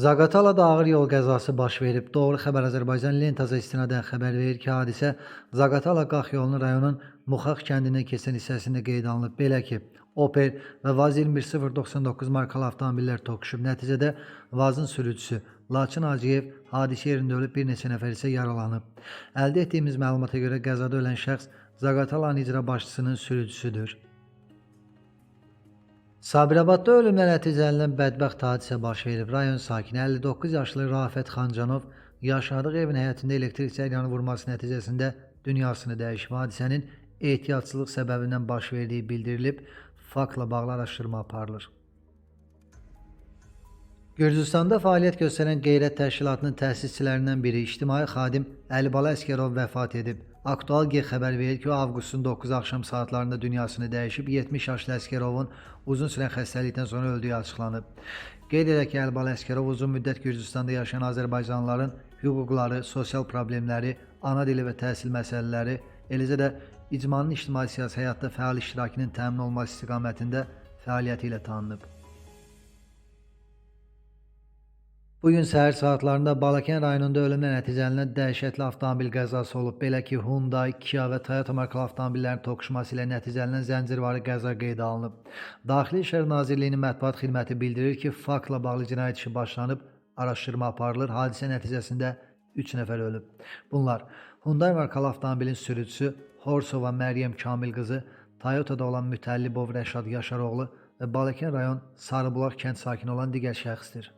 Zaqatalada ağır yol qəzası baş verib. Doğru Xəbər Azərbaycan lentası istinadən xəbər verir ki, hadisə Zaqatala Qax yolunun rayonun Muxaq kəndindən keçən hissəsində qeydə alınıb. Belə ki, Opel və Vaz 21099 markalı avtomobillər toqquşub. Nəticədə Vazın sürücüsü Laçın Hacıyev hadisə yerində ölüb, bir neçə nəfər isə yaralanıb. Əldə etdiyimiz məlumata görə qəzada ölən şəxs Zaqatalanın icra başçısının sürücüsüdür. Sabirabadda ölümlə nəticələnən bədbəxt hadisə baş verib. Rayon sakini 59 yaşlı Rafət Xancanov yaşadığı evin həyətində elektrik cəryanı vurması nəticəsində dünyasını dəyişib. Hadisənin ehtiyatsızlıq səbəbindən baş verdiyi bildirilib. Faktla bağlı araşdırma aparılır. Gürcüstanda fəaliyyət göstərən Qeyrət Təşkilatının təsisçilərindən biri ictimai xadim Əlibala Əsgərov vəfat edib. Aktual G xəbər verir ki, o avqustun 9 axşam saatlarında dünyasını dəyişib. 70 yaşlı Əsgərovun uzun sürən xəstəlikdən sonra öldüyü açıqlanıb. Qeyd edək ki, Əlibala Əsgərov uzun müddət Gürcüstanda yaşayan azərbaycanlıların hüquqları, sosial problemləri, ana dili və təhsil məsələləri, eləcə də icmanın ictimai-siyasi həyatda fəal iştirakının təmin olunması istiqamətində fəaliyyəti ilə tanınıb. Bu gün səhər saatlarında Balakən rayonunda ölümlə nəticələnən dəhşətli avtomobil qəzası olub. Belə ki, Hyundai, Kia və Toyota markalı avtomobillərin toqquşması ilə nəticələnən zəncirvari qəza qeydə alınıb. Daxili İşlər Nazirliyinin mətbuat xidməti bildirir ki, faktla bağlı cinayət işi başlanıb, araşdırma aparılır. Hadisə nəticəsində 3 nəfər ölüb. Bunlar Hyundai markalı avtomobilin sürücüsü Horsova Məryəm Kamil qızı, Toyota-da olan Mütəllibov Rəşad Yaşaroğlu və Balakən rayon Sarıbulaq kənd sakini olan digər şəxsdir.